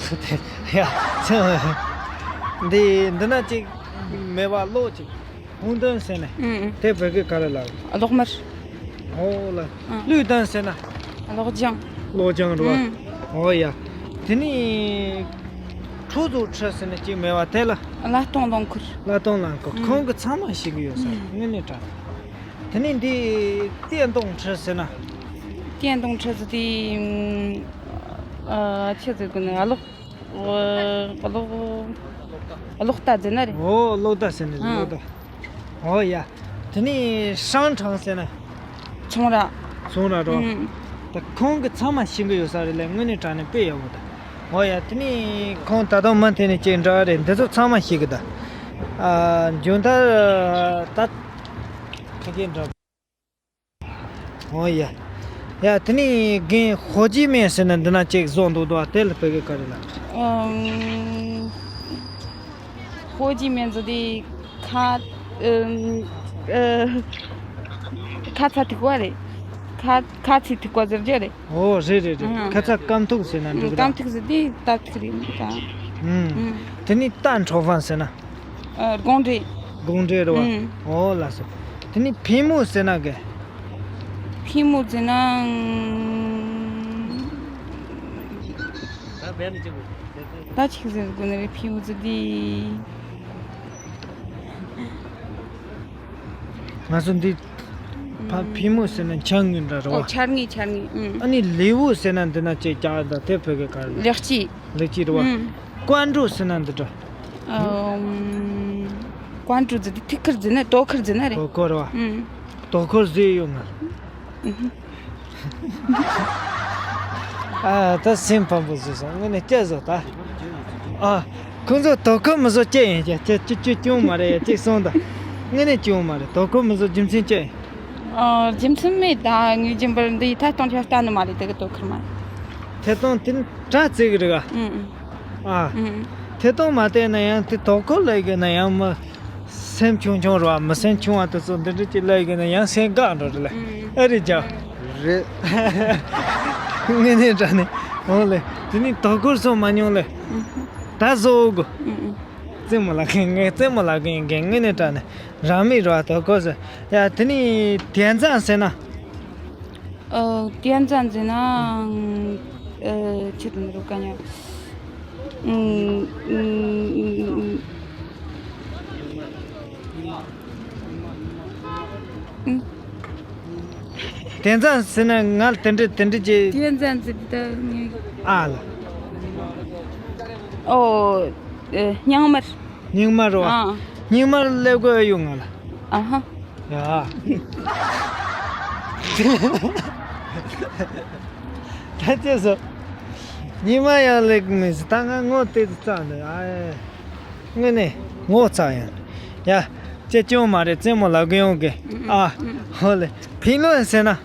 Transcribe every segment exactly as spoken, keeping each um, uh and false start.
ཡ། འདི་འདི་ན་ཅིག་མེད་པ་གློག་ཅིག་ཧུང་ཏོན་ཟེར་ནས། ཨུ། ཨུ། དེ་བོད་སྐད་ག་རེ་ལབ། གློག་དམར། ཨོ་ལ། ཨུ། བླུད་ལྡན་ཟེར་ན། གློག་ལྗང་། གློག་ལྗང་རེད་བ། ཨུ། ཨོ་ཡ། དེ་ནི་ཁྲོ་ཚོ་ཁྲི་ཟེར་ནས་ཅིག་མེད་པ་དེ་ལ། གླ་གཏོང་རླངས་འཁོར། གླ་གཏོང་རླངས་འཁོར། ཨུ། ཁོང་གི་ཚང་མ་ཤེས་ཀྱི་ཡོད་ས། ཨུ། དངོས་གནས་དྲང་། དེ་ནི་འདི་བརྟན་གཏོང་ཁྲི་ཟེར་ན། བརྟན་གཏོང་ཁྲི་ཟེར་དེ། ཨ། ཆི་ཟེར་དགོས་ན། གློག་གློག་གློག་རྟ་ཟེར་ན་རེད། ཨོ། གློག་རྟ་ཟེར་ནི། ཨང་། གློག་རྟ། ཨོ་ཡ། དེ་ནི་ཧྲང་ཁྲང་ཟེར་ན། ཚོང་ར། ཚོང་ར་རོ། ཨང་། ད་ཁོང་གི་ཚང་མ་ཤེས་ཀྱི་ཡོད་ས་རེད་ལ། དངོས་གནས་དྲང་གནས་དཔེ་ཡག་པོ་ད། ཨོ་ཡ། དེ་ནི་ཁོང་ད་དུང་མུ་མཐུད་ནས་ཅིག་འདྲ་བ་རེད། འདི་ཚོ་ཚང་མ་ཤེས་ཀྱི་ད། ཨ། མཇུག་མཐར་ད་ཁ་སྐད་འདྲ། ཨོ་ཡ། ཡ། དེ་ནི་རྒན་ཧོ་ཇི་མེན་ཟེར་ན་འདི་ན་ཅིག་བཟོ་འདུག་འདུག་དེ་ལ་བོད་སྐད་ག་རེ་ལབ། ཨམ། ཧོ་ཇི་མེན་ཟེར་དེ་ཁ། ཨམ། ཨ། ཁ་ཚ་ཐིག་པ་རེད། ཁ་ཁ་ཚིག་ཐིག་པ་ཟེར་རྒྱུ་རེད། ཨོ། རེད་རེད་རེད། ཨང་། ཁ་ཚ་སྐམ་ཐུག་ཟེར་ན་འགྲིག་གི་ད། སྐམ་ཐིག་ཟེར་དེ་སྟབས་ཐིག་རེད་ད། ཨུམ། ཨུམ། དེ་ནི་ཏ་འཕྲོ་ཕན་ཟེར་ན། ཨ། དགོང་འགྲེལ། དགོང་འགྲེལ་རེད་བ། ཨུམ། ཨོ་ལགས་སོ། དེ་ནི་ཕི་མོ་ཟེར་ན་ག། ཕི་མོ་ཟེར་ན། ད་ཅིག་ཟེར་དགོས་ནི་རེད། ཕི་མོ་ཟེར་དེ། ང་ཚོ་འདི་ཕ། ཕི་མོ་ཟེར་ན་ཆང་གི་འདྲ་རེད་བ། ཨོ། ཆར་ངོས། ཆར་ངོས། ཨུམ། ཨ་ནི་ལེའུ་ཟེར་ན་འདི་ན་ཅིག་ཀྱང་ད་དེ་བོད་སྐད་ག་རེ། ལེགས་སྐྱེས། ལེགས་སྐྱེས་རེད་བ། ཨུམ། ཀོན་ཀྲུ་ཟེར་ན་འདི་འདྲ། ཨམ། ཀོན་ཀྲུ་ཟེར་དེ་ཐུགས་ཁུར་ཟེར་ན། དོ་ཁུར་ཟེར་ན་རེད། དོ་ཁུར་བ། ཨུམ། དོ་ཁུར་ཟེར་ཡོད་ང་། ཨུམ། ཨ། ད་སེམས་ཕམ་པོ་བཟོས་སོང་། དངོས་གནས་སྐྱིད་བཟོ་ད། ཨ། ཁོང་ཚོ་དོ་ཁུར་མི་བཟོ་སྐྱིད་ཡིན་ཀྱང་ཅི་ཅི་ཅི་སྐྱོན་མ་རེད། ཡ། ཅིག་སོང་ད། དངོས་གནས་སྐྱོན་མ་རེད། དོ་ཁུར་མི་བཟོ་རྒྱུ་མཚན་ཅི་ཡིན། ཨ། རྒྱུ་མཚན་མེད་ད། ངས་རྒྱུན་པར་འདི་ཐད་གཏོང་ཆ་ལྟ་ནི་མ་རེད། དེ་གི་དོ་ཁུར་མ། ཐད་གཏོང་དེ་དྲ་ཚིག་རེད་ག། ཨུམ། ཨ། ཨུམ། ཐད་གཏོང་མ་བལྟས་ན་ཡང་དེ་དོ་ཁུར་ལབ་གི་ན་ཡང་མི། སེམས་ཆུང་ཆུང་རེད་བ། མི་སེམས་ཆུང་བ་དེ་ཚོ་འདི་འདྲ་ཅིག་ལབ་གི་ན་ཡང་སེམས་དགའ་འགྲོ་རེད་ལ། ཨུམ། ཨེ་རེད་ཀྱང་། རེད། དངོས་གནས་དྲང་གནས། འོང་ལེ། དེ་ནི་དོ་ཁུར་སོང་མ་མྱོང་ལེ། ཨུམ། ད་བཟོ་དགོས། ཨུམ། ཨུམ། རྩེད་མོ་ལབ་མཁན་ངས་རྩེད་མོ་ལབ་མཁན་ཡིན་མཁན་དངོས་གནས་དྲང་གནས་རང་མི་རེད་བ། དོ་ཁུར་སོང་། ཡ། དེ་ནི་དེ་ཙང་ཟེར་ན། ཨ། དེ་ཙང་ཟེར་ན། ཨ། ཆི་དང་རུ་ཀ་ཉ། ཨུམ། ཨུམ། ཨུམ། དེ་ཙང་ཟེར་ན་ང་དེ་འདྲ་དེ་འདྲ་ཅིག་དེ་ཙང་ཟེར་ད་ངས། ཨ་ལ། ཨོ། ཨེ། སྙིང་དམར། སྙིང་དམར་རོ། ཨ། སྙིང་དམར་སླེབས་དགོས་ཡོད་ང་ལ། ཨ་ཧ། ཡ། ད་ཅི་སོ། སྙིང་དམར་ཡང་སླེབས་མི་སྲིད། ད་ང་ངོ་དེ་ཙང་ནི། ཨ། དངོས་གནས་ངོ་ཚ་ཡང་། ཡ། ཅི་སྐྱོན་མ་རེད། རྩེད་མོ་ལབ་གི་ཡོང་གི། ཨ། ཧོ་ལེ། ཕིན་ལོན་ཟེར་ན། ཨ།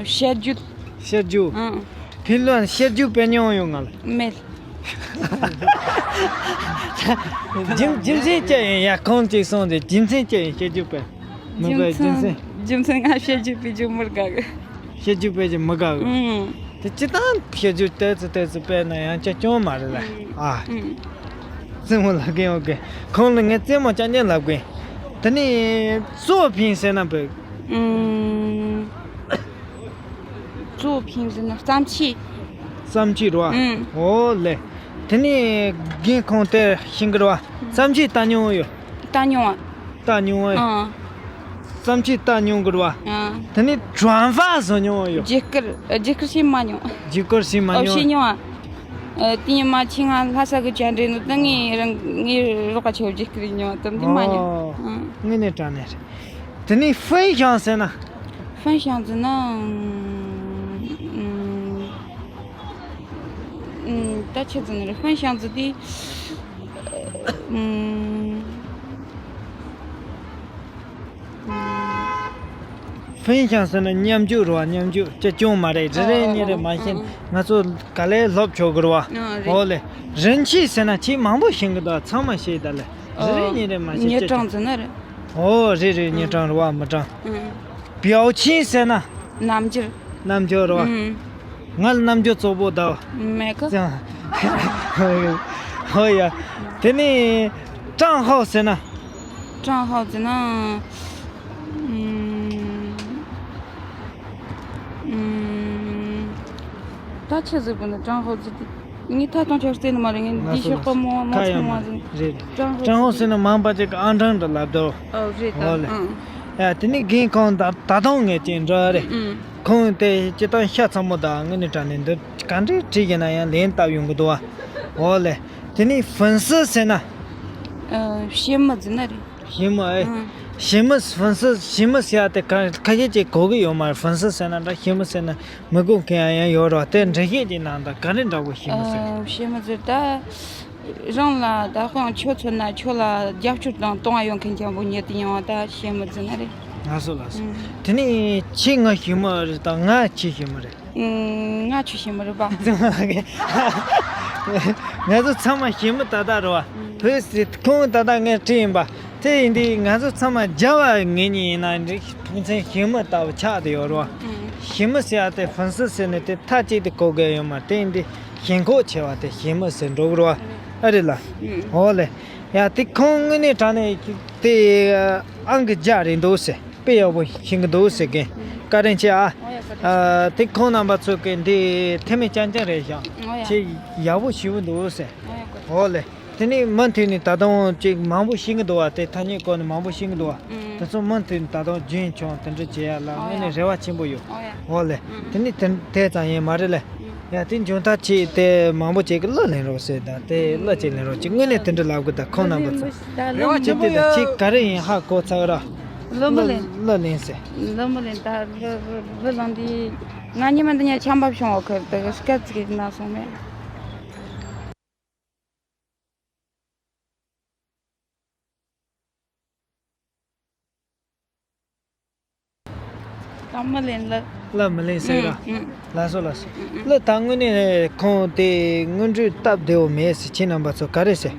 བཤད་རྒྱུད། བཤད་རྒྱུད། ཨང་། ཕིན་ལོན་བཤད་རྒྱུད་དཔེ་མྱོང་ཡོད་ང་ལ། མེད། རྒྱུ་རྒྱུ་མཚན་ཅི་ཡིན། ཡ། ཁོང་ཅིག་སོང་དེ་རྒྱུ་མཚན་ཅི་ཡིན། བཤད་རྒྱུད་དཔེ་མི་དགའ་རྒྱུ་མཚན། རྒྱུ་མཚན་ང་བཤད་རྒྱུད་དཔེ་རྒྱུ་མི་དགའ་གི། བཤད་རྒྱུད་དཔེ་རྒྱུ་མི་དགའ་གི། ཨང་། དེ་སྤྱིར་བཏང་བཤད་རྒྱུད་ཏོག་ཙམ་ཏོག་ཙམ་དཔེ་ན་ཡང་ཅི་སྐྱོན་མ་རེད་ལ། ཨ། ཨང་། རྩེད་མོ་ལབ་གི་ཡོང་གི། ཁོང་ལ་ངས་རྩེད་མོ་རྐྱང་རྐྱང་ལབ་གི། དེ་ནི་གཙོ་ཕིན་ཟེར་ན་བོད། ཨང་། གཙོ་ཕིན་ཟེར་ན་བརྩམས་ཆོས། བརྩམས་ཆོས་རེད་བ། ཨང་། ཨོ་ལེ། དེ་ནི་རྒན་ཁོང་དེ་ཤེས་གི་རེད་བ། བརྩམས་ཆོས་ལྟ་མྱོང་ཡོད། ལྟ་མྱོང་བ། ལྟ་མྱོང་བ། ཨང་། བརྩམས་ཆོས་ལྟ་མྱོང་གི་རེད་བ། ཨང་། དེ་ནི་ཌ་ར་མ་བཟོ་མྱོང་ཡོད། བརྗེད་སྐུལ། བརྗེད་སྐུལ་བྱེད་མ་མྱོང་། བརྗེད་སྐུལ་བྱེད་མ་ཨོ། མྱོང་། བྱེད་མྱོང་བ། ཨ། དེ་ཉི་མ་ཁྱེད་ང་ལྷ་ས་གི་བཅར་འདྲི་ནོ་ད་ངས་རང་ངའི་རོགས་པ་ཆེ་བོ་བརྗེད་སྐུལ་མྱོང་བ་དེ་འདི་མ་མྱོང་། ཨོ། ཨང་། དངོས་གནས་དྲང་གནས་རེད། དེ་ནི་ཧྥུན་ཞང་ཟེར་ན། ཧྥུན་ཞང་ཟེར་ན། ཨུམ། ཨུམ། ད་ཆི་ཟེར་ནི་རེད། ཧྥུན་ཞང་ཟེར་དེ། ཨུམ། ཧྥུན་ཞང་ཟེར་ན་མཉམ་འཇུག་རེད་བ། མཉམ་འཇུག་སྤྱི་སྐྱོང་མ་རེད། རེ་རེ་གཉིས་རེ་མ་ཤེས། ང་ཚོ་ག་ལེར་སློབ་ཆོག་གི་རེད་བ། ཨོ་རེད། ཨོ་ལེ། རིན་ཆེན་ཟེར་ན་ཁྱེད་མང་པོ་ཤེས་གི་འདུག་ཚང་མ་ཤེས་ད་ལེ། རེ་རེ་གཉིས་རེ་མ་ཤེས། མི་གྲངས་ཟེར་ན་རེད། ཨོ་རེད་རེད། མི་གྲངས་རེད་བ། མི་གྲངས། ཨང་། པའོ་ཆིན་ཟེར་ན། རྣམ་འགྱུར། རྣམ་འགྱུར་རེད་བ། ཨང་། ང་ལ་རྣམ་འགྱུར་བཙོག་པོ་ད། མེད་གི། ཅང་ ཧོ་ཡ། དེ་ནས་ཀྲང་ཧའོ་ཟེར་ན། ཀྲང་ཧའོ་ཟེར་ན། ཨུམ། ཨུམ། ད་ཆི་ཟིག་པོ་ནི་ཀྲང་ཧའོ་ཟེར་ཏེ། ངས་ད་དང་ཆར་བརྩེ་ནི་མ་རེད། ངས་འདི་ཤོག་པ་མོ་མོ་ཁ་ཡ་ཆུང་མ་མ་ཟིན། རེད། ཀྲང་ཧའོ་ཀྲང་ཧའོ་ཟེར་ན་མང་པ་ཅིག་ཨང་གྲངས་འདྲ་ལབ་དོ། ཨོ་རེད་ད། ཨོ་ལེ། ཨང་། ཡ་དེ་ནས་རྒན་ཁོང་ད་ད་དུང་ངས་ཅིག་འདྲི་རེད། ཨང་། ཁོང་དེ་སྤྱི་བཏང་ཤ་ཚ་མོ་ད་ངས་ནི་དྲ་ནས་འདི་ག་འདྲའི་བྲིས་ཡིན་ན་ཡང་ལན་བཏབ་ཡོང་གི་འདུག་བ། ཨོ་ལེ། དེ་ནས་ཧྥུན་སི་ཟེར་ན། ཨ། ཞི་མི་ཟེར་ན་རེད། ཞི་མི་ཨེ། ཨང་། ཞི་མི་ཧྥུན་སི་ཞི་མི་ཟེར་ཡ་དེ་ག་ཁ་ཤས་ཅིག་གོ་གི་ཡོད་མ་རེད། ཧྥུན་སི་ཟེར་ན་འདྲ་ཞི་མི་ཟེར་ན་མི་གོ་མཁན་ཡང་ཡང་ཡོད་རེད་བ། དེ་འགྲེལ་བཤད་ཀྱི་ནང་དུ་ག་རེ་འདྲ་བོ་ཞི་མི་ཟེར། ཨ། ཞི་མི་ཟེར་ད། རང་ལ་ད་དཔང་ཁྱོད་མཚོན་ན་ཁྱོད་ལ་རྒྱབ་སྐྱོར་དང་གཏོང་བ་ཡོད་མཁན་ཅན་པོ་ཉེ་དུ་ཡང་བ་ད་ཞི་མི་ཟེར་ན་རེད། ལགས་སོ་ལགས་སོ། ཨང་། དེ་ནས་ཁྱེད་ང་ཞི་མི་རེད་ད་ང་ཁྱེད་ཞི་མི་རེད། ང་ཆུ་ཤེས་མི་རུང་བ། ང་ཚོ་ཚང་མ་ཞི་མི་ཏག་ཏག་རེད་བ། བོད་སི་ཁོང་ཏག་ཏག་ངས་བྲིས་ཡིན་པ། དེ་ཡིན་དུས་ང་ཚོ་ཚང་མ་རྒྱ་བ་ངེད་གཉིས་ཡིན་ན་འགྲིག་ཕན་ཚུན་ཞི་མི་ལྟ་བུ་ཆགས་བསྡད་ཡོད་རེད་བ། ཞི་མི་ཟེར་ཡ་དེ་ཧྥུན་སི་ཟེར་ནས་དེ་མཐའ་གཅིག་ཏུ་གོ་དགོས་ཡོད་མ་རེད། དེ་ཡིན་དུས་ཞེན་ཁོག་ཆེ་བ་དེ་ཞི་མི་ཟེར་འགྲོ་གི་རེད་བ། ཨ་རེད་ལ། འོ་ལེ། ཡ་དེ་ཁོང་དངོས་གནས་དྲང་གནས་དེ་ཨང་ཀི་བརྒྱ་རེད་འདུག་ཟེར། དཔེ་ཡག་པོ་ཤེས་ཀྱི་འདུག་ཟེར་གི། བཀའ་དྲིན་ཆེ་ཨ། ཨ། དེ་ཁོང་རྣམ་པ་ཚོ་གི་འདི་མཐུ་མེད་རྐྱང་རྐྱང་རེད་ཤག་ཁྱེད་ཡག་པོ་ཞེ་པོ་འདུག་ཟེར། འོ་ལེ། དེ་ནས་མུ་མཐུད་ནས་ད་དུང་ཅིག་མང་པོ་ཤེས་ཀྱི་འདུག་བ། དེ་ཐ་སྙད་སྐོར་ནས་མང་པོ་ཤེས་ཀྱི་འདུག་བ། དེ་ཚོ་མུ་མཐུད་ནས་ད་དུང་རྒྱུན་འཁྱོངས་དེ་འདྲ་བྱེད་ཡ་ལ་དངོས་གནས་རེ་བ་ཆེན་པོ་ཡོད། འོ་ལེ། དེ་ནས་དེ་དེ་ཙམ་ཡིན་མ་རེད་ལེ། ཡ་དེ་འཇོན་ཐང་ཆེ་དེ་མང་པོ་ཅིག་གི་གླུ་ལེན་རོགས་ཟེར་དང་དེ་གླུ་ཅིག་ལེན་རོགས་ཅིག་དངོས་གནས་དེ་འདྲ་ལབ་དགོས་ད་ཁོང་རྣམ་པ་ཚོ། རེ་བ་ཆེན་པོ་ཡོད། ཁྱེད་ག་རེ་ཡིན་ཧ་གོ་ཚར་ར། གླུ་མི་ལེན། གླུ་ལེན་ཟེར། གླུ་མི་ལེན་ད་གླུ་གླུ་ལེན་དུས་ང་ཉི་མ་འདི་ཉལ་ཆམ་པ་བྱུང་བ་ཁར་དུ་སྐད་ཅིག་ན་སོང་མེད། ད་མི་ལེན་ལ། གླུ་མི་ལེན་ཟེར་ར། ལགས་སོ་ལགས་སོ། གླུ་ད་དངོས་གནས་ཁོང་དེ་དངོས་འབྲེལ་སྟབས་བདེ་བོ་མེད་ཟེར། ཁྱེད་རྣམ་པ་ཚོ་ག་རེ་ཟེར།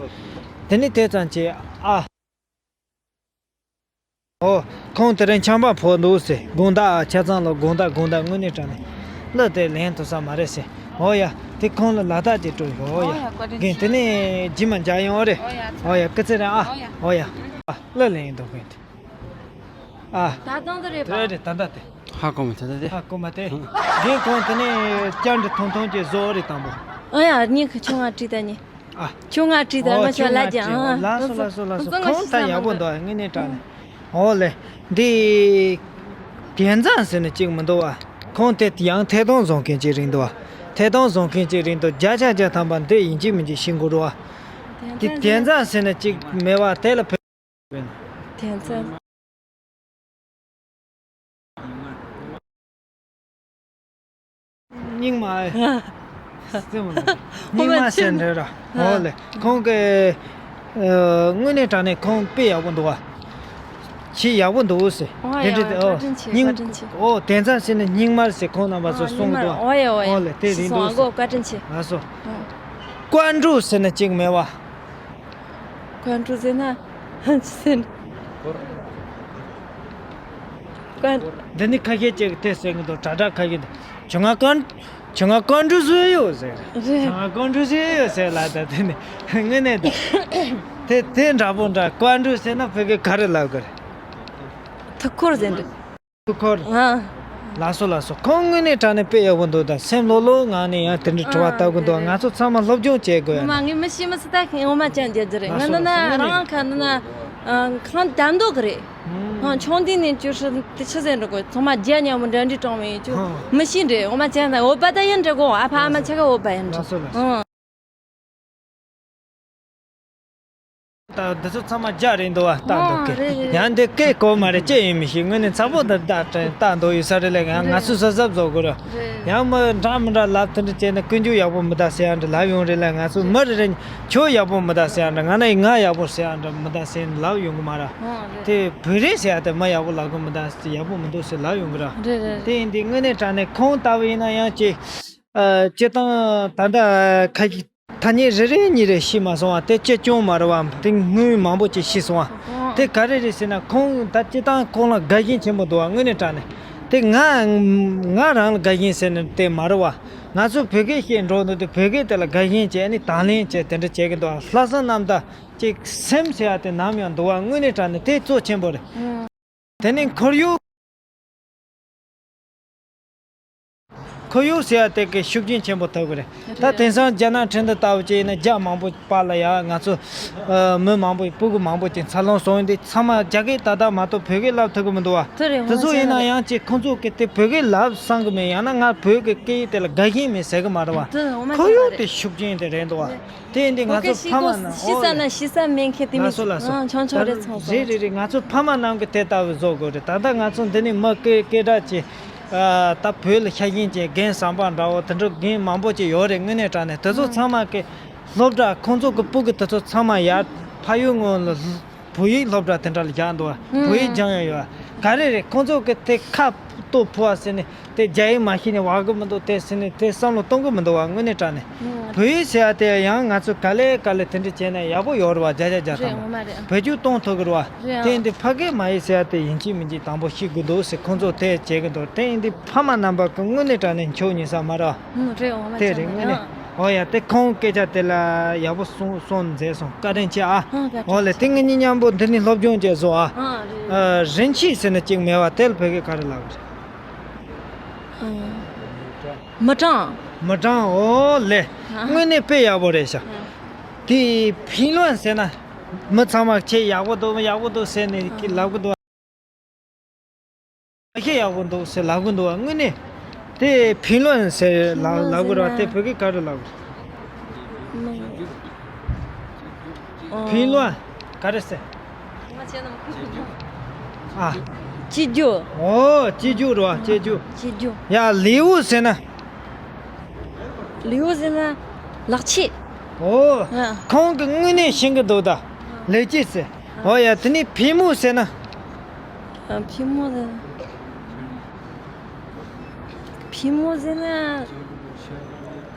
དེ་ནི་དེ་ཙམ་གྱིས་ཨ། ཨོ། ཁོང་དེ་རིང་ཆམ་པ་ཕོག་འདུག་ཟེར། དགོང་དག་ཆ་ཚང་ལ་དགོང་དག་དགོང་དག་དངོས་གནས་དྲང་གནས་གླུ་དེ་ལེན་ཐུབ་ས་མ་རེད་ཟེར། ཨོ་ཡ། དེ་ཁོང་ལ་ལག་རྟགས་ཅིག་སྤྲོད་ཤོག་ཨོ་ཡ། རྒན་དེ་ནས་རྗེས་མ་མཇལ་ཡོང་ཨོ་རེད། ཨོ་ཡ། སྐུ་ཚེ་རིང་ཨ། ཨོ་ཡ། ཨ། གླུ་ལེན་ཡིན་འདུག་རྒན་དེ། ཨ། ད་དང་དུ་རེད་པ། དེ་རེད་ད་ལྟ་དེ། ཧ་གོ་མ་ཐལ་ད་དེ། ཧ་གོ་མ་ཐལ། རྒན་ཁོང་དེ་ནས་བཅར་འདྲི་ཐུང་ཐུང་ཅིག་བཟོ་ཨོ་རེད་དང་པོ། ཨོ་ཡ། རྙིང་གི་ཆུང་ང་བྲིས་ད་ནི། ཨ། ཁྱོད་ང་བྲིས་དང་ཨོ་ང་ཁྱོད་ཁྱོད་ལ་ང་ཀྱང་བྲིས་ཨང་། ལགས་སོ་ལགས་སོ་ལགས་སོ། ཁོང་ད་ཡག་པོ་འདུག་དངོས་གནས་དྲང་གནས། ཨོ་ལེ། འདི། དེ་ཙམ་ཟེར་ནས་གཅིག་མི་འདུག་བ། ཁོང་དེ་ཡང་ཐད་གཏོང་བཟོ་མཁན་གཅིག་རེད་འདུག་བ། ཐད་གཏོང་བཟོ་མཁན་གཅིག་རེད་འདུག་བརྒྱ་ཆ་བརྒྱ་ཐམ་པ་འདི་ཡིན་གཅིག་མིན་གཅིག་ཤེས་དགོས་རེད་བ། དེ་དེ་ཙམ་ཟེར་ནས་གཅིག་མེད་བ་དེ་ལ་བོད། དེ་ཙམ། རྙིང་མ། རྙིང་མ་ཟེར་འདྲ་ར། ཨོ་ལེ། ཁོང་གི། དངོས་གནས་དྲང་གནས་ཁོང་དཔེ་ཡག་པོ་འདུག་བ། ཆེས་ཡག་པོ་འདུག་ཟེར། ཨོ་དེ་ཡ་འདྲ་དེ་ཨོ། བཀའ་དྲིན་ཆེ། རྙིང་། བཀའ་དྲིན་ཆེ། ཨོ་དེ་ཙམ་ཟེར་ནས་རྙིང་མ་ཟེར་ཁོང་རྣམ་པ་ཚོ་གསུང་གི་འདུག་ཨོ་ཡ་ཨོ་ཡ། ཨོ་ལེ་དེ་རེད་འདུག་ཟེར། བཀའ་དྲིན་ཆེ། ལགས་སོ། ཀོན་ཀྲུ་ཟེར་ན་གཅིག་མེད་བ། ཀོན་ཀྲུ་ཟེར་ན། ཅི་ཟེར་ན། ཀོན། འདི་ནི་ཁ་ཤས་ཅིག་དེ་ཟེར་གི་འདུག་དྲ་གྲགས་ཁ་ཤས་འདི། ཁྱོད་ང་ཀོན། ཁྱོད་ང་ཀོན་ཀྲུ་ཟེར་ཡོད་ཟེར། རེད། ཁྱོད་ང་ཀོན་ཀྲུ་ཟེར་ཡོད་ཟེར་ལ་ད་དེ་ནི་དངོས་གནས་ད། དེ་དེ་འདྲ་པོ་འདྲ་ཀོན་ཀྲུ་ཟེར་ན་བོད་སྐད་ག་རེ་ལབ་གི་རེད། ཐུགས་ཁུར་ཟེར་འདྲ། ཐུགས་ཁུར། ཨ། ལགས་སོ་ལགས་སོ། ཁོང་དངོས་གནས་དྲང་གནས་དཔེ་ཡག་པོ་འདུག་ད་སེམས་ལྷོད་ལྷོད་ངང་ནས་ཡང་དེ་འདྲའི་དྲི་བ་ཨ་བཏབ་གི་འདུག་རེད་རེད། ང་ཚོ་ཚང་མ་སློབ་སྦྱོང་བྱེད་དགོས་ཡ། ངོ་མ་ངས་མི་ཤེས་མི་སྲིད་ད་ངོ་མ་ཅང་རྒྱལ་རྒྱུ་རེད། ང་ལགས་སོ་འདི་ན་ལགས་སོ། རང་ཁ་འདི་ན་ཨ་ཁང་དར་མདོ་གི་རེད། ཨང་ཆུང་དུས་ནས་བཅུ་ཧྲི་དེ་ཆི་ཟེར་འགྲོ་གི་ཚང་མ་རྒྱ་མཉམ་པོ་འདྲ་འདྲི་དྲང་བའི་ཅུ་ཨང་མི་ཤེས་འདྲ་ངོ་མ་ཅང་ད་འོ་པ་ད་ཡིན་འདྲ་གོ་ཨ་ཕ་ཨ་མ་ཆ་ག་འོ་པ་ཡིན་འདྲ། ལགས་སོ་ལགས་སོ། ཨང་། ད་འདི་ཚོ་ཚང་མ་རྒྱ་རེད་འདུག་བ། ལྟ་འདུག་ཨང་གི་རེད་རེད། ཡང་འདི་སྐད་གོ་མ་རེད་ཅི་ཡིན་མི་ཤེས། དངོས་གནས་ཚ་པོ་འདི་ལྟ་ལྟ་འདུག་ཡོད་ས་རེད་ལ་ཡང་ང་རེད། ཚོས་གཟབ་གཟབ་བཟོ་དགོས་རེད། རེད། ཡང་མི་འདྲ་མི་འདྲ་ལབ་དེ་འདྲ་བྱས་ན་ཀུན་སྤྱོད་ཡག་པོ་མི་འདུག་ཟེར་ཡ་འདྲ་ལབ་ཡོང་རེད་ལ། ང་ཚོ་མི་རེ་རེ་ཁྱོད་ཡག་པོ་མི་འདུག་ཟེར་ཡ་འདྲ་ང་ན་ང་ཡག་པོ་ཟེར་ཡ་འདྲ་མི་འདུག་ཟེར་ལབ་ཡོང་གི་མ་རེད། ཨང་རེད། དེ་བོད་རིགས་ཟེར་ཡ་དེ་མི་ཡག་པོ་ལབ་གི་མི་འདུག་ཟེར་ཡག་པོ་མི་འདུག་ཟེར་ལབ་ཡོང་གི་རེད། རེད་རེད། དེ་ཡིན་དུས་དངོས་གནས་དྲང་གནས་ཁོང་ལྟ་བུ་ཡིན་ན་ཡང་ཅིག་ཨ། སྤྱིར་བཏང་ད་ལྟ་ཁ་ཤས་ཐ་སྙད་རེ་རེ་གཉིས་རེ་ཤེས་མ་སོང་བ་དེ་སྤྱི་སྐྱོང་མ་རེད་བ། དེ་དངོས་མང་པོ་ཅིག་ཤེས་སོང་བ། དེ་ག་རེ་རེད་ཟེར་ན་ཁོང་ད་སྤྱིར་བཏང་ཁོང་ལ་དགའ་ཞེན་ཆེན་པོ་འདུག་བ། དངོས་གནས་དྲང་གནས་ དེ་ང་ང་རང་ལ་དགའ་ཞེན་ཟེར་ནས་དེ་མ་རེད་བ། ང་ཚོ་བོད་སྐད་བཤད་འགྲོ་འདུག་དེ་བོད་སྐད་དེ་ལ་དགའ་ཞེན་བྱས་ནས་དང་ལེན་བྱས་དེ་འདྲ་བྱེད་ཀྱི་འདུག་ལྷག་བསམ་རྣམ་དག་ཅིག་སེམས་ཟེར་ཡ་དེ་ནམ་ཡང་འདུག་བ། དངོས་གནས་དྲང་གནས་དེ་གཙོ་ཆེན་པོ་རེད། ཨང་། དེ་ནས་ཁོར་ཡུག་ཁོར་ཡུག་ཟེར་ཡ་དེ་གི་ཤུགས་རྐྱེན་ཆེན་པོ་ཐེབས་ཀྱི་རེད། ད་རེད། དེང་སང་རྒྱ་ནག་ཁྲིན་ཏུ་ལྟ་བུ་ཅིག་ཡིན་ན་རྒྱ་མང་པོ་པཱ་ལགས་ཡ་ང་ཚོ་ཨ་མི་མང་པོ་སྤུ་གུ་མང་པོ་ཅིག་འཚར་ལོངས་སོང་ཡོད་དེ་ཚང་མ་རྒྱ་སྐད་ཏག་ཏག་མ་གཏོགས་བོད་སྐད་བསླབ་ཐུབ་ཀྱི་མི་འདུག་བ། དེ་རེད། དེ་ཚོ་ཡིན་ན་ཡང་ཅིག་ཁོང་ཚོ་གི་དེ་བོད་སྐད་ལབ་བསམ་གི་མེད། ཡང་ན་ང་བོད་ཀྱི་སྐད་ཡིག་དེ་ལ་དགའ་ཞེན་མེད་ཟེར་གི་མ་རེད་བ། དེ་འོ་མ་ཁོར་ཡུག་དེ་ཤུགས་རྐྱེན་དེ་རེད་འདུག་བ། དེ་ཡིན་དུས་ང་ཚོ་ཕ་མ་ན་ཤི་ས་ན་ཤི་ས་མེད་མཁན་དེ་མི་ལགས་སོ་ལགས་སོ། ཆུང་ཆུང་རེད། ཚོང་རེད་རེད་རེད། ང་ཚོ་ཕ་མ་རྣམས་ཀྱི་དེ་ལྟ་བུ་བཟོ་དགོས་རེད། ད་ལྟ་ང་ཚོ་འདི་ནས་མི་སྐད་སྐད་གྲགས་ཀྱི་ད་བོད་ལ་ཤ་ཞེན་ཅན་རྒན་བསམ་པ་འདྲ་བོ་དེ་འདྲ་རྒན་མང་པོ་ཅིག་ཡོད་རེད། དངོས་གནས་དྲང་གནས་དེ་ཚོ་ཚང་མ་གི་སློབ་གྲྭ་ཁོང་ཚོ་གི་སྤུ་གུ་དེ་ཚོ་ཚང་མ་ཡར་ཕ་ཡུལ་སྔོན་ལ་བོད་ཡིག་སློབ་གྲྭ་དེ་འདྲ་ལ་བཞག་འདུག་བ། བོད་ཡིག་སྦྱང་ཡ་ཡོད་བ། ག་རེ་རེད། ཁོང་ཚོ་གི་དེ་ཁ་ལྟོ་ཕུ་བ་ཟེར་ནས་དེ་རྒྱ་ཡིག་མ་ཤེས་ནས་བ་གི་མི་འདུག་དེ་ཟེར་ནས་དེ་བསམ་བློ་གཏོང་གི་མི་འདུག་བ། དངོས་གནས་དྲང་གནས་བོད་ཡིག་ཟེར་ཡ་དེ་ཡང་ང་ཚོ་ག་ལེ་ག་ལེ་དེ་འདྲ་བྱས་ན་ཡག་པོ་ཡོད་རེད་བ། བརྒྱ་ཆ་བརྒྱ་ཐམ་པ་བེད་སྤྱོད་གཏོང་ཐུབ་ཀྱི་རེད་བ། དེ་ཡིན་དུས་ཕ་སྐད་མ་ཡིན་ཟེར་ཡ་དེ་ཡིན་གཅིག་མིན་གཅིག་དང་པོ་ཤེས་དགོས་འདུག་ཟེར་ཁོང་ཚོ་དེ་བྱེད་ཀྱི་འདུག་དེ་ཡིན་དུས་ཕ་མ་རྣམ་པ་གི་དངོས་གནས་དྲང་གནས་མཆོག་ཉིད་ས་མ་རེད་བ། ཨང་། རེད། འོ་མ་དེ་རེད། དངོས་གནས། ཨང་། འོ་ཡ། དེ་ཁོང་སྐད་ཆ་དེ་ལ་ཡག་པོ་གསུང་གསུང་མཛད་སོང་། བཀའ་དྲིན་ཆེ་ཨ། ཨང་། བཀའ་དྲིན་ཆེ། འོ་ལེ། དེ་ངེད་གཉིས་མཉམ་པོ་འདི་ནས་སློབ་སྦྱོང་བྱས་སོང་ཨ། ཨང་། རེད། ཨ། རིན་ཆེན་ཟེར་ནས་གཅིག་མེད་བ། དེ་ལ་བོད་སྐད་ག་རེ་ལབ་དགོས་རེད། ཨང་། མི་གྲངས། མི་གྲངས། འོ་ལེ། ཨང་། དངོས་གནས་དཔེ་ཡག་པོ་རེད་ཤག་ཨང་། དེ་ཕིང་ལོན་ཟེར་ན་མི་ཚང་མ་ཁྱེད་ཡག་པོ་འདུག་ཡག་པོ་འདུག་ཟེར་ནས་ཨང་། ལབ་གི་འདུག་ཨ་ཤེས་ཡག་པོ་འདུག་ཟེར་ལབ་གི་འདུག་བ། དངོས་གནས་དེ་ཕིང་ལོན་ཟེར་ལབ་ཕིང་ལོན་ལབ་གི་རེད་བ། ཟེར་ན། དེ་བོད་སྐད་ག་རེ་ལབ་གི་རེད། ཨོ། ཕིང་ལོན་ག་རེ་ཟེར། ང་བྱས་ན་མི་ཁུག་གི། ཨ། སྐྱིད་རྒྱུ། ཨོ། སྐྱིད་རྒྱུ་རེད་བ། སྐྱིད་རྒྱུ། སྐྱིད་རྒྱུ། ཡ། ལེའུ་ཟེར་ན། ལེའུ་ཟེར་ན་ལག་ཕྱིས། ཨོ། ཨ། ཁོང་གིས་དངོས་གནས་ཤེས་ཀྱི་འདུག་ད། ཨ། ལེགས་སྐྱེས་ཟེར། ཨོ་ཡ། དེ་ནས་ཕི་མོ་ཟེར་ན། ཨ། ཕི་མོ་ཟེར་ན། ཕི་མོ་ཟེར་ན།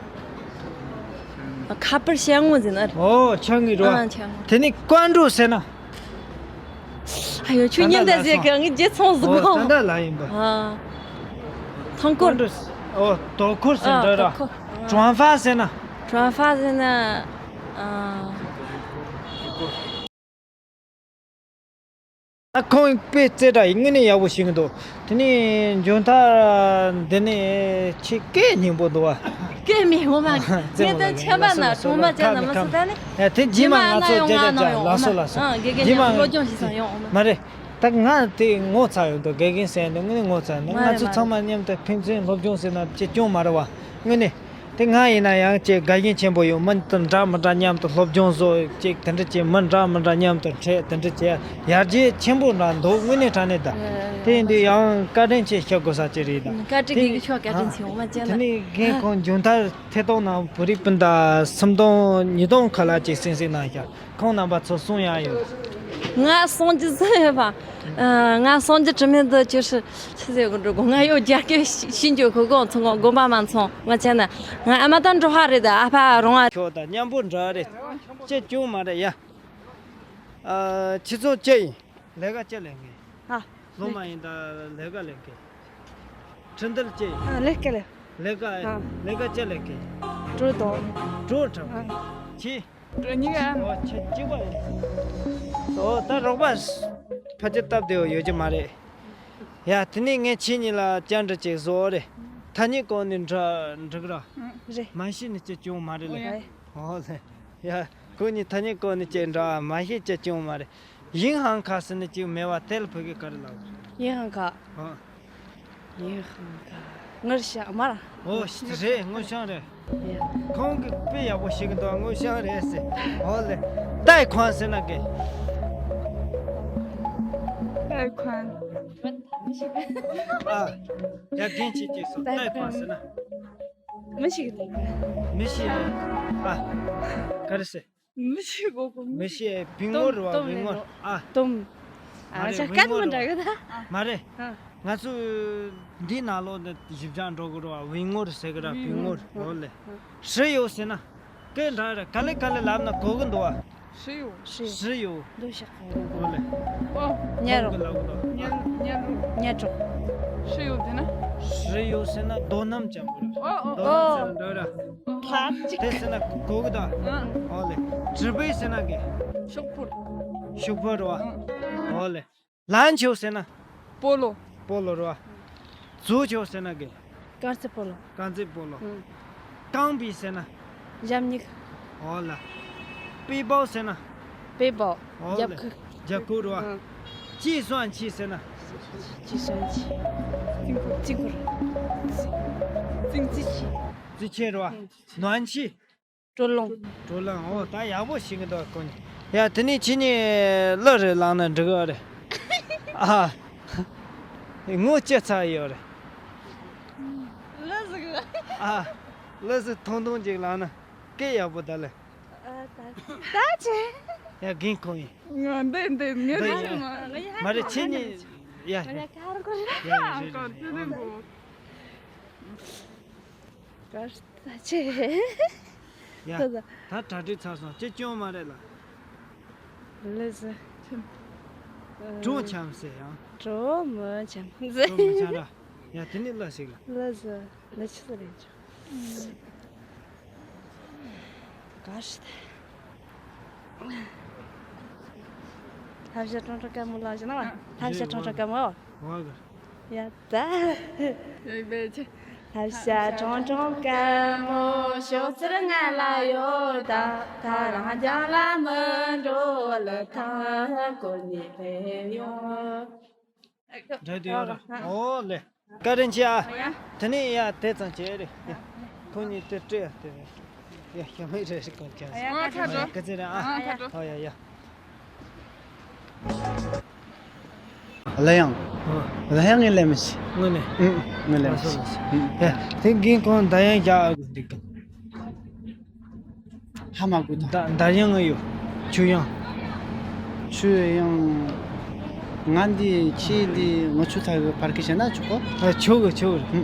ཨ། ཁ་པར་ཤ་ངོ་ཟེར་ན། ཨོ། ཆ་ངེ་རོ། ཨ། ཆ་ངོ། དེ་ནས་ཀོན་འགྲོ་ཟེར་ན། ཨ་ཡོ། ཁྱོད་ད་ཉིན་ལྟ་ལྟ་ཟེར་ལ་གི་ངའི་རྗེས་ཚོང་ཟིག་གོ། ཨོ། ད་ལྟ་ལ་ཡིན་པ། ཨ། ཐང་འཁོར། ཀོན་འགྲོ། ཨོ། དོ་འཁོར་ཟེར་ན་འདྲ་ར། ཨ། དོ་འཁོར། ཨ། ཀྲོང་ཧྥ་ཟེར་ན། ཀྲོང་ཧྥ་ཟེར་ན། ཨ། ཨ། ཁོང་དཔེ་རྩེ་གྲ་ཡིན། དངོས་གནས་ཡག་པོ་ཤེས་ཀྱི་འདུག་དེ་ནས་མཇུག་མཐར་འདི་ནས་ཁྱེད་སྐད་སྙན་པོ་འདུག་བ། སྐད་མི་འོ་མ། རྩེ་མོ་ངས་ད་ལ་ཆད་པ་ན་ལགས་སོ་གྲོང་མ་ལགས་སོ། བཅད་ན་མི་སྲིད། ད་ནི་ད་ནི་ད་ནི་རྗེས་མ་ང་ཚོ་རྗེས་མ་ང་ཡོང་ང་ན་ཡོང་འོ་མ། ལགས་སོ་ལགས་སོ། ཨ། དགེ་རྒན་རྗེས་མ་ཡང་སློབ་སྦྱོང་ཞིག་སང་ཡོང་འོ་མ། མ་རེད། ད་ང་དེ་ངོ་ཚ་ཡོད་འདུག་དགེ་རྒན་ཟེར་འདུག་དངོས་གནས་ངོ་ཚ་ཡོད་འདུག་ང་ཚོ་ཚང་མ་མཉམ་དུ་ཕན་ཚུན་སློབ་སྦྱོང་ཟེར་ན་ཅི་སྐྱོན་མ་རེད་བ། དངོས་གནས། དེ་ང་ཡིན་ན་ཡང་ཅིག་དགའ་ཞེན་ཆེན་པོ་ཡོད། མི་དང་འདྲ་མི་འདྲ་མཉམ་དུ་སློབ་སྦྱོང་བཟོ། ཅིག་དེ་འདྲ་ཅིག་མི་འདྲ་མི་འདྲ་མཉམ་དུ་འཕྲད། དེ་འདྲ་ཅིག་ཡར་རྒྱས་ཆེན་པོ་འདྲ་འདུག་དངོས་གནས་དྲང་གནས་ད། དེ་ཡིན་དུས་ཡང་བཀའ་དྲིན་ཆེ་ཞུ་དགོས་ས་ཅིག་རེད་ད། བཀའ་དྲིན་དེ་དགེ་རྒན་ཁྱོད་བཀའ་དྲིན་ཆེ། འོ་མ་བྱས་ན། དེ་ནས་རྒན་ཁོང་མཇུག་མཐར་ཐད་གཏོང་ནང་བོད་རིགས་སྤུན་ཟླ་སུམ་སྟོང་ཉིས་སྟོང་ཁ་ལ་ཅིག་གསན་གཟིགས་གནང་ཤག་ཁོང་རྣམ་པ་ཚོ་གསུང་ཡག་ཡོད། ང་གསུང་རྒྱུ་ཟིག་ཡོད་པ། ཨ། ང་གསུང་རྒྱུ་དྲི་མེད་དུ་ཅི་ཞིག་ཆི་ཟེར་དགོས་འགྲོ་གོ། ང་ཡོད་རྒྱ་སྐད་ཤེས་རྒྱུ་གོ་གོ་ཚང་གོ་དགོན་པ་མ་ཚང་། ང་བྱས་ན་ང་ཨ་མ་དང་འགྲོ་ཧ་རེད། ད་ཨ་ཕ་རོང་ཨ། ཁྱོད་དང་མཉམ་པོ་འདྲ་རེད། ཅི་སྐྱོན་མ་རེད་ཡ། ཨ། ཁྱེད་ཚོ་ཅི་ཡིན། ལས་ཀ་ཅི་ལས་མཁན། ཨ། སློབ་མ་ཡིན་ད་ལས་ཀ་ལས་མཁན། ཁྲིན་ཏུར་ཅི་ཡིན། ཨ། ལས་ཀ་ལས། ལས་ཀ། ཨ། ལས་ཀ་ཅི་ལས་མཁན། གྲོ་དང་། གྲོ་དང་། ཨ། ཁྱེད། གཉིས་ཀ། ཨོ། ཁྱེད་གཅིག་པ་ཡིན། ཨོ། ད་རོགས་པ་ཕལ་ཆེར་སྟབས་བདེ་བོ་ཡོད་ཀྱི་མ་རེད། ཡ། དེ་ནས་ངས་ཁྱེད་གཉིས་ལ་བཅར་འདྲི་ཅིག་བཟོ་རེད། ཐ་སྙད་གོ་ནས་འདྲི་འདྲི་གི་ར། ཨང་། རེད། མ་ཤེས་ནས་ཅི་བྱུང་མ་རེད་ལ། ཨོ་ཡ། ཨོ་ལེ། ཡ། ཁོ་གཉིས་ཐ་སྙད་གོ་ནས་ཅི་འདྲི་མ་ཤེས་ཅི་བྱུང་མ་རེད། ཡིན་ཧང་ཁ་ཟེར་ནས་ཅིག་མེད་བ། དེ་ལ་བོད་སྐད་ག་རེ་ལབ་དགོས། ཡིན་ཧང་ཁ། ཨོ། ཡིན་ཧང་ཁ། ངར་ཤ་མར། ཨོ་རེད། ངུ་ཤང་རེད། ཡ། ཁོང་གིས་དཔེ་ཡག་པོ་ཞིག་འདུག་ངུ་ཤང་རེད་ཟེར། ཨོ་ལེ། ཏའི་ཁོང་ཟེར་ན་གི། ཏའི་ཁོང་། ཨ། ཡ། རྒན་ཁྱེད་ཀྱིས་སོ། ཏའི་ཁོང་ཟེར་ན། མི་ཤེས་གི། མི་ཤེས། ཨ། ག་རེ་ཟེར། མི་ཤེས་གོ་གོ། མི་ཤེས། བིང་ངོར་བ། ཏོམ་བིང་ངོར། ཨ། ཏོམ། མ་རེད། ཨ། ཤ་སྐད་མི་འདྲ་གི་ད། མ་རེད། ཨ། ང་ཚོ་འདི་ནང་ལོགས་ནས་ཞིབ་འཇུག་འགྲོ་གི་རེད་བ། བིང་ངོར་ཟེར་གི་ར། བིང་ངོར། ཨོ་ལེ། ཧྲི་ཡོ་ཟེར་ན། སྐད་འདྲ་རེད། ག་ལེ་ག་ལེ་ལབ་ན་གོ་གི་འདུག་བ། ཧྲི་ཡོ། ཧྲི་ཡོ། འདུག་ཤག་གི། ཨོ་ལེ། ཉ་རོ། ཉ་རོ། ཉ་རོ། ཉ་རོ། ཧྲི་ཡོ་ཟེར་ན། ཧྲི་ཡོ་ཟེར་ན་རྡོ་སྣུམ་ཅན་པོ་རེད། ཨོ་ཨོ། རྡོ་སྣུམ་ཟེར་ན་འདྲ་ར། ཐག་ཅིག་དེ་ཟེར་ན་གོ་གི་ད། ཨང་། ཨོ་ལེ། གྲི་པའི་ཟེར་ན་གི། ཤོག་ཕོར། ཤོག་ཕོར་ར། ཨང་། ཨོ་ལེ། 篮球 ཟེར་ན། སྤོ་ལོ། སྤོ་ལོ་ར། 足球 ཟེར་ན་གི། རྐང་རྩེད་སྤོ་ལོ། རྐང་རྩེད་སྤོ་ལོ། ཨང་། 钢笔 ཟེར་ན། ཞབས་གཉིས། ཨོ་ལ། 背包 ཟེར་ན། 背包། ཨོ་ལ། རྒྱབ་ཁུག་རྒྱབ་ཁུག་ར། ཨང་། 计算器 ཟེར་ན། 计算器། 计算器། 计算器། 计算器 ར། ཨང་། 暖气། 制冷། 制冷། ཨོ་ད་ཡག་པོ་ཤེས་གི་འདུག་ཁོ་གཉིས། ཡ་དེ་ནས་ཁྱེད་གཉིས་གླུ་རེ་བླངས་ན་འགྲིག་གི་རེད། ཨ། ངོ་སྐྱེ་ཚར་ཡོད་རེད། གླུ་ཟིག་ཨ། གླུ་ཟིག་ཐུང་ཐུང་ཅིག་བླངས་ན་སྐད་ཡག་པོ་ད་ལེ། ཨ་ད་ད་ཅེ། ཡ་རྒན་ཁོང་ཡིན། ང་འདི་འདི་ངས་འདི་ཡིན། མ་རེད་ཁྱེད་གཉིས། ཡ་ཡ། ཡ་ཁ་ར་ཁོ་ར། ཡ་ཡ་རེད་རེད། གར་ས་ཆེ། ཡ། ད་ད་གྲ་སྒྲིག་ཚར་སོང་ཅི་སྐྱོན་མ་རེད་ལ། ལི་ཟི། གྲོ་འཆམ་ཟེར་ཡང་། གྲོ་མི་འཆམ་ཟེར། གྲོ་མི་འཆམ་ར། ཡ་དེ་ནི་ལ་ཞིག་ལ། ལི་ཟི། ལི་ཆི་ཟེར་རེད་ཅོ། གར་ས། ཐབས་ཤེས་ཀྲོང་ཀྲོང་དཀར་མོ་ལ་བཞག་ན་བ། ཐབས་ཤེས་ཀྲོང་ཀྲོང་དཀར་མོ། ཨོ་གི། ཡ་ད། ཡོད་པའི་ཆེ། ཐབས་ཤེས་ཀྲོང་ཀྲོང་དཀར་མོ་ཤོག་ཚེར་ང་ལ་ཡོད་ད། ད་རང་རྒྱང་ལ་མི་འགྲོ་ལ་ཐང་སྐོར་ནས་ཕེབས་ཡོང་། འདྲ་དུ་ཡོད་ར། ཨོ་ལེ། བཀའ་དྲིན་ཆེ་ཨ། ཡ། དེ་ནས་ཡ་དེ་ཙམ་བྱས་རེད། ཡ། ཁོ་གཉིས་དེ་སྤྲད་ཡ་དེ་རེད། ཡ་ཞྭ་མོའི་རེད་རེད་གོན་ཁྱེར། ཡ་ཁ་ཁ་ཁ་ཁ་ཚེ་རེད་ཨ། ཨ་ཁ་ཁ། ཨོ་ཡ་ཡ། ལ་ཡང་། ཨོ། ལ་ཡང་ངས་ལས་མི་ཤེས། དངོས་གནས། ཨུ་ངས་ལས་མི་ཤེས། ཨུ། ཡ་དེ་རྒན་ཁོང་ད་ཡང་རྒྱག་ཨ་དགོས་འདུག་གམ། ཧ་མ་གོ་ད། ད་ཡང་ཡོད། ཆུ་ཡང་། ཆུ་ཡང་། ང་འདི་ཁྱེད་འདི་ང་ཆུ་ཐག་གི་བར་གི་བྱས་ན་ཆོག་གོ། ཨ་ཆོག་གི་ཆོག་གི།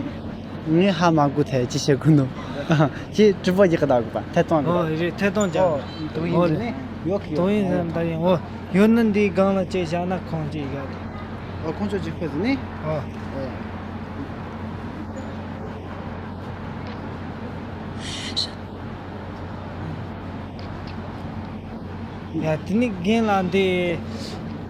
ངས་ཧ་མ་གོ་ཐལ་ཅི་བྱེད་དགོས་ནོ། ཁྱེད་གྲི་པོ་རྒྱག་གི་ད་གོ་པ་ཐད་གཏོང་གི། ཨོ་རེད་ཐད་གཏོང་རྒྱག་གི། དོ་ཡིན་ནི་ཡོད་གི་དོ་ཡིན་ནི་ད་ཡང་ཨོ་ཡོད་ནི་འདི་སྒང་ལ་ཅེ་བཞག་ན་ཁོང་ཅིག་ཡོད་དེ། ཨོ་ཁོང་ཚོ་ཅིག་ཁོས་ནི། ཨོ། ཡ་དེ་ནི་རྒན་ལགས་འདི་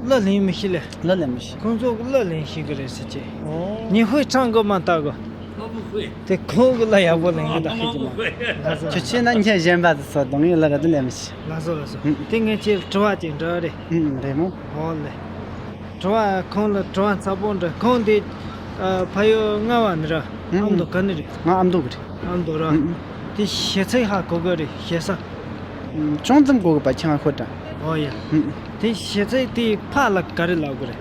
གླུ་ལེན་མི་ཤེས་ལེ། གླུ་ལེན་མི་ཤེས། ཁོང་ཚོ་གི་གླུ་ལེན་ཤེས་གི་རེད་ཟེར་ཅེ། ཨོ། 你会唱歌吗，大哥？ 我不会。 དེ་ཁོང་གི་གླུ་ཡག་པོ་ལེན་གི་ད་ཤེས་ཀྱི་མ། ཁྱོད་ཤེས་ན་ཉན་གཞན་པ་དེ་ཚོ་གདོང་ཡོད་ལ་ར་དེ་ལེན་མི་ཤེས། ལགས་སོ་ལགས་སོ། ཨུམ། དེ་ངས་ཁྱེད་དྲི་བ་ཅིག་འདྲི་རེད། ཨུམ་རེད་མོ། ཨོ་ལེ། དྲི་བ་ཁོང་ལ་དྲི་བ་ཚ་པོ་འདྲི་ཁོང་དེ་ཕ་ཡུལ་རྔ་བ་ནི་ར། ཨུམ། ཨ་མདོ་ག་ནི་རེད། ང་ཨ་མདོ་གི་རེད། ཨ་མདོ་ར། ཨུམ། དེ་ཞེ་ཚིག་ཧ་གོ་གི་རེད་ཞེ་ས། ཨུམ། ཅུང་ཙམ་གོ་གི་པ་ཆང་ཁོ་ད། ཨོ་ཡ། ཨུམ། དེ་ཞེ་ཚིག་དེ་ཕ་ལ་ག་རེ་ལབ་གི་རེད།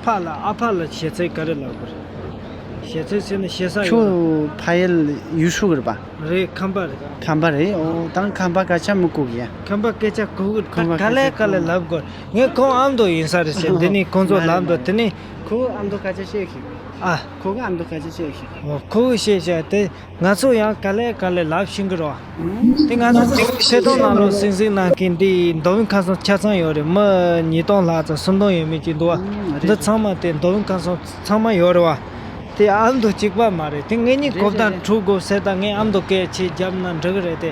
ཕ་ལ་ཨ་ཕ་ལ་ཞེ་ཚིག་ག་རེ་ལབ་གི་རེད། ཞེ་ཚིག་ཟེར་ན་ཞེ་ས་ཡོད། ཁྱོད་ཕ་ཡུལ་ཡུལ་ཤུལ་གི་རེད་པ། རེད་ཁམས་པ་རེད། ཁམས་པ་རེད། ཨོ་ད་ཁམས་པ་སྐད་ཆ་མི་གོ་གི་ཡ། ཁམས་པ་སྐད་ཆ་གོ་གི་ད་ཁམས་པ་ག་ལེ་སྐད་ཆ་ག་ལེ་གོ་ལབ་དགོས། ངས་ཁོང་ཨ་མདོ་ཡིན་ས་རེད་ཟེར་འདི་ནས་ཁོང་ཚོ་ལབ་འདུག་དེ་ནས། ཁོ་ཨ་མདོ་སྐད་ཆ་བཤད་ཤིག་ཨ། ཁོ་གི་ཨ་མདོ་སྐད་ཆ་བཤད་ཤིག་ཨོ་ཁོ་གི་བཤད་བཤད་དེ་ང་ཚོ་ཡང་ག་ལེ་ག་ལེ་ལབ་ཤེས་གི་རེད་བ། དེ་ང་ཚོ་ཆེ་མཐོང་ནང་ལོགས་སིང་སིང་གནང་མཁན་འདི་མདོ་དབུས་ཁམས་གསུམ་ཆ་ཚང་ཡོད་རེད། མི་ཉིས་སྟོང་ལྷག་ཙམ་སུམ་སྟོང་ཡོད་མེད་ཅིག་འདུག་བ། འདི་ཚང་མ་དེ་མདོ་དབུས་ཁམས་གསུམ་ཚང་མ་ཡོད་རེད་བ། དེ་ཨ་མདོ་གཅིག་པ་མ་རེད། དེ་ངེད་གཉིས་གོ་བརྡ་འཕྲོད་དགོས་ཟེར་ད་ངས་ཨ་མདོ་སྐད་ཆེད་བརྒྱབ་ན་འགྲིག་གི་རེད་དེ།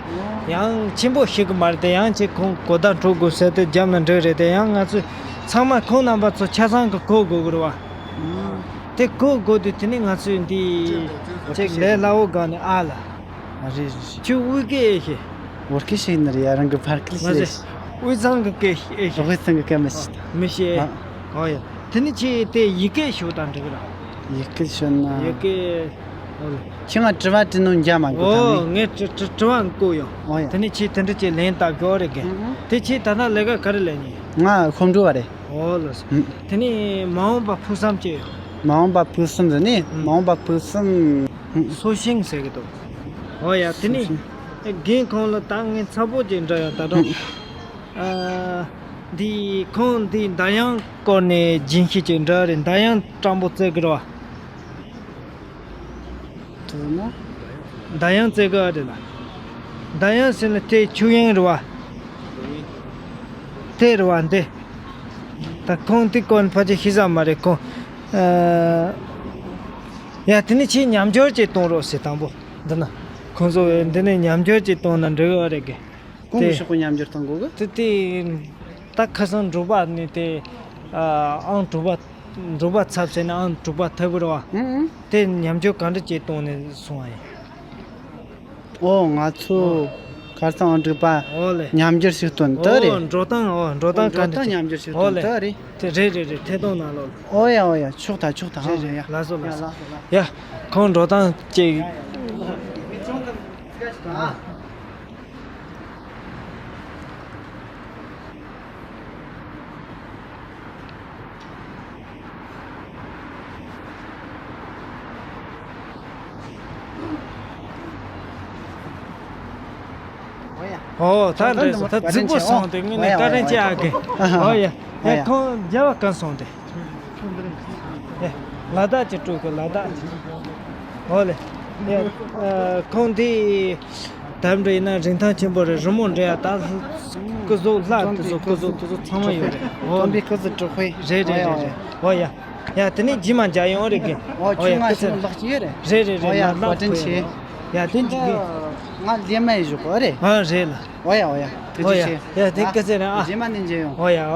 ཡང་ཆེན་པོ་ཤེས་གི་མ་རེད་དེ་ཡང་ཆེ་ཁོང་གོ་བརྡ་འཕྲོད་དགོས་ཟེར་དེ་བརྒྱབ་ན་འགྲིག་གི་རེད་དེ་ཡང་ང་ཚོས་ཚང་མ་ཁོང་རྣམ་པ་ཚོ་ཆ་ཚང་གི་གོ་དགོས་གི་རེད་བ། དེ་གོ་དགོས་དུས་དེ་ནི་ང་ཚོས་འདི་ཅིག་ལས་སླ་བོ་སྒང་ནས་ཨ་ལ། ཨ་རེད་རེད། ཁྱོད་དབུས་སྐད་ཨེ་ཤེས། བོད་སྐད་ཤེས་ནི་རེད་ཡ། རང་གི་ཕར་སྐད་མ་ཤེས་ཟེར། དབུས་གཙང་གི་སྐད་ཨེ་ཤེས། དབུས་གཙང་གི་སྐད་མི་ཤེས། མི་ཤེས། ཨ། ཨོ་ཡ། དེ་ནི་ཁྱེད་དེ་ཡི་གེ་ཤོད་དང་འགྲིག་ར། ཡི་གེ་ཤོད་ན། ཡི་གེ། ཨོ་ལེ། ཁྱེད་ང་དྲི་བ་དྲི་ནོ་འཇག་མ་དགོས་ཨོ་དང་ནི། ངས་དྲི་དྲི་དྲི་བ་བཀོད་ཡོང་། ཨོ་ཡ། དེ་ནི་ཁྱེད་དེ་འདྲ་ཅིག་ལན་བཏབ་ཡོད་རེད་གི། ཨུ་ཨུ། དེ་ཁྱེད་ད་ལྟ་ལས་ཀ་ག་རེ་ལས་ནི། ང་ཁོམ་འགྲོ་བ་རེད། ཨོ་ལགས་སོ། ཨུ། དེ་ནི་མ་འོངས་པ་ཕུགས་བསམ་ཅི་ཡོད། མ་འོངས་པ་ཕུགས་བསམ་ཟེར་ནི། ཨུ། མ་འོངས་པ་ཕུགས་བསམ། ཨུ། སོ་ཤིང་ཟེར་གི་འདུག་ཨོ་ཡ་དེ་ནི། སོ་ཤིང་། རྒན་ཁོང་ལ་ད་ངས་ཚ་པོ་ཅིག་འདྲི་ཡོང་ད་དུང་། ཨུ། ཨ། འདི་ཁོང་འདི་འདར་དབྱངས་སྐོར་ནས་རྒྱུན་ཤེས་ཅིག་འདྲི་རེད། འདར་དབྱངས་སྤྲང་པོ་རྩེ་གི་རེད་བ། དེ་ན། འདར་དབྱངས་རྩེ་གི་རེད་ལ། འདར་དབྱངས་ཟེར་ན་དེ་ཆོས་དབྱིངས་རེད་བ། དེ་རེད་བ་འདི། ད་ཁོང་འདི་སྐོར་ནས་ཕལ་ཆེར་ཤེས་ས་མ་རེད་ཁོང་། ཨ། ཡ། དེ་ནས་ཁྱེད་ཉམས་འགྱུར་ཅིག་གཏོང་རོགས་ཟེར། དང་པོ་འདི་ན་ཁོང་ཚོ་འདི་ནས་ཉམས་འགྱུར་ཅིག་གཏོང་ན་འགྲིག་གི་རེད་གི། གང་གི་དེ་ཤོག་གུ་ཉམས་འགྱུར་གཏོང་དགོས་གི། དེ་དེ་ད་ཁ་སང་འབྲོག་པ་ནས་དེ། ཨ། ཨང་དྲུག་པ། འབྲོག་པ་ཚབ་ཟེར་ནས་ཨང་དྲུག་པ་ཐོབ་པ་རེད་བ། ཨང་ཨང་། དེ་ཉམས་འགྱུར་ག་འདྲ་ཅིག་གཏོང་ནས་སོང་བ་ཡིན། ཨོ། ང་ཚོ་ཁ་སང་ཨང་དྲུག་པ། ཨོ་ལེ། ཉམས་འགྱུར་ཞིག་བཏོན་དེ་རེད། ཨོ། འགྲོ་སྟངས། ཨོ། འགྲོ་སྟངས་ག་འགྲོ་འདྲ་སྟངས་ཅིག་ཉམས་འགྱུར་ཞིག་ཨོ་བཏོན་ལེ། དེ་རེད། དེ་རེད་རེད། ཐད་གཏོང་ནང་ལོགས། ཨོ་ཡ། ཨོ་ཡ། ཆོག་ད། ཆོག་ད། རེད་རེད། ཨ། ཡ། ལགས་སོ། ཡ། ལགས་སོ། ལགས་སོ། ཡ། ཁོང་འགྲོ་སྟངས་ཅིག་ཨོ། ད་རེད། ད་རྫིག་པོ་སོང་སྟེ། ངས་ནས་བཀའ་དྲིན་ཆེ་ཨ་ཀེ། ཨོ་ཡ། ཡ། ཁོང་རྒྱལ་བ་བཀའ་སོང་སྟེ། ཡ། ལ་དྭགས་ཀྱི་སྤྲུལ་སྐུ། ལ་དྭགས་ཀྱི། ཨོ་ལེ། ཡ། ཨ། ཁོང་འདི་དམ་འདྲ་ཡིན་ན་རིན་ཐང་ཆེན་པོ་རེད། རི་མོ་འདྲ་ཡ། ད་སྐུ་གཟུགས་ལྷ་དེ་ཚོ་སྐུ་གཟུགས་དེ་ཚོ་ཚང་མ་ཡོད་རེད། ཨོ་ལེ། རེད་རེད་རེད་རེད། ཨོ་ཡ། ཡ། དེ་ནས་རྗེས་མ་མཇལ་ཡོང་རེད་གི། ཨོ་ཡ། ཁྱོད་ང་ཤི་ལགས་ཀྱི་ཡོད་རེད། རེད་རེད་རེད། ཨོ་ཡ། ལ་དྭགས་བཀའ་དྲིན་ཆེ། ཡ། དེ་འཇིག་གི། ང་ལས་མ་ཡི་བཞུགས་གོ་རེད། ཨ། རེད་ལ། ཨོ་ཡ། ཨོ་ཡ། ཐུགས་རྗེ་ཆེ། ཡ། དེ་སྐད་ཆ་རེད་ཨ། རྗེས་མ་ནས་མཇལ་ཡོང་། ཨོ་ཡ།